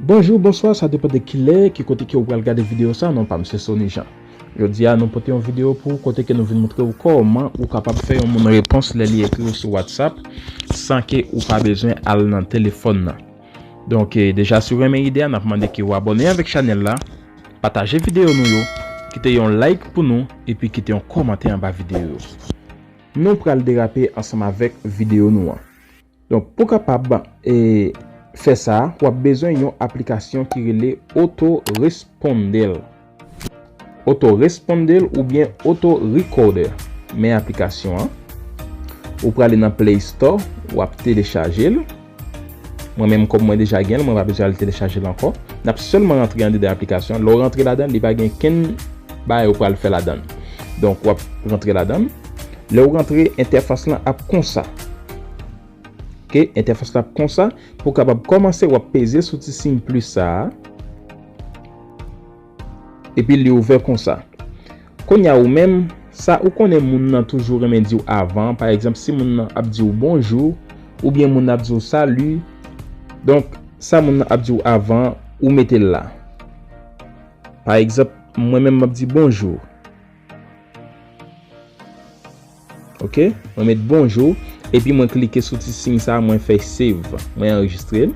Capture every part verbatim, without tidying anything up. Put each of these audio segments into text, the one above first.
Bonjou, bonswa, sa depann de kilè, ki kote ke ou pral gade videyo sa, non pa m se Sony Jean. Jodi a, nou pote yon videyo pou ou kote ke nou vin montre ou kòman ou kapab fè yon moun repons lè li ekri w sou WhatsApp san ke ou pa bezwen al nan telefòn nan. Donk, eh, deja, si w renmen ide a, n ap mande ke w abòne avèk chanèl la, pataje videyo nou yo, kite yon like pou nou, epi kite yon kòmantè anba videyo yo. Nou pral derape ansanm avèk videyo nou an. Donk, pou kapab, eh, fè sa, w ap bezwen yon aplikasyon ki rele Autoresponder. Autoresponder oubyen Autorecorder. Men aplikasyon an. Ou prale nan Play Store, w ap telechaje l. Mwen menm, kòm mwen deja gen l, mwen pa bezwen al telechaje l ankò. N ap sèlman rantre andedan aplikasyon an. Lè w rantre ladan l, li pa gen kenn bagay ou pral fè ladan l. Donk, w ap rantre ladan l. Lè w rantre, entèfas lan ap konsa. Ok, entèfas la ap konsa. Pou w kapab kòmanse, w ap peze sou ti siy plis sa a. Epi li ouvè konsa. Kounye a ou menm, sa ou konnen moun nan toujou renmen di w avan. Pa egzanp, si moun nan ap di w bonjou, oubyen moun nan ap di w sali. Donk, sa moun nan ap di w avan, ou mete l la. Pa egzanp, mwen menm m ap di bonjou. Ok, mwen met bonjou, epi mwen klike sou ti siy sa, mwen fè save, mwen anrejistre l.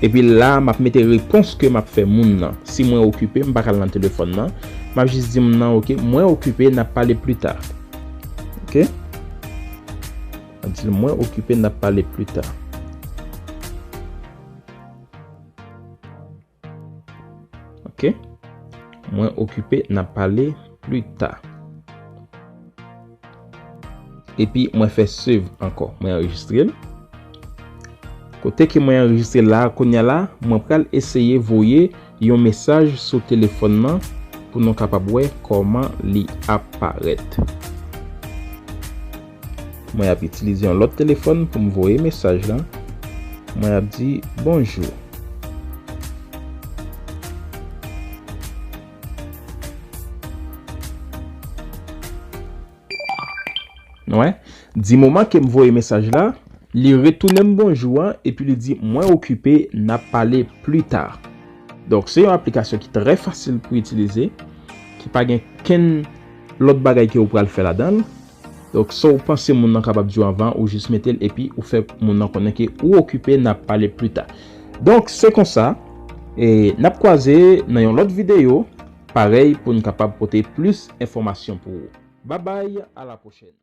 Epi la, m ap mete repons ke m ap fè moun nan. Si mwen okipe, m pa ka al nan telefòn nan. M ap jis di moun nan, ok, mwen okipe, n ap pale pli ta. Ok? M ap di l, mwen okipe, n ap pale pli ta. Ok? Mwen okipe, n ap pale pli ta. Epi mwen fè save ankò. Mwen anrejistre l. Kote ke mwen anrejistre l la, kounye a la, mwen pral eseye voye yon mesaj sou telefòn nan pou nou kapab wè kòman li ap parèt. Mwen ap itilize yon lòt telefòn pou m voye mesaj la. Mwen ap di bonjou. Nou wè, di moman ke m voye mesaj la, li retounen m bonjou an, epi li di, mwen okipe, n ap pale pli ta. Donk, se yon aplikasyon ki trè fasil pou itilize, ki pa gen kenn lòt bagay ke ou pral fè ladan l. Donk, sa w panse moun nan kapab di w avan, ou jis mete l, epi ou fè moun nan konnen ke ou okipe, n ap pale pli ta. Donk, se konsa, e n ap kwaze nan yon lòt videyo, parèy, pou n kapab pote plis enfòmasyon pou ou. Babay, a la pwochèn.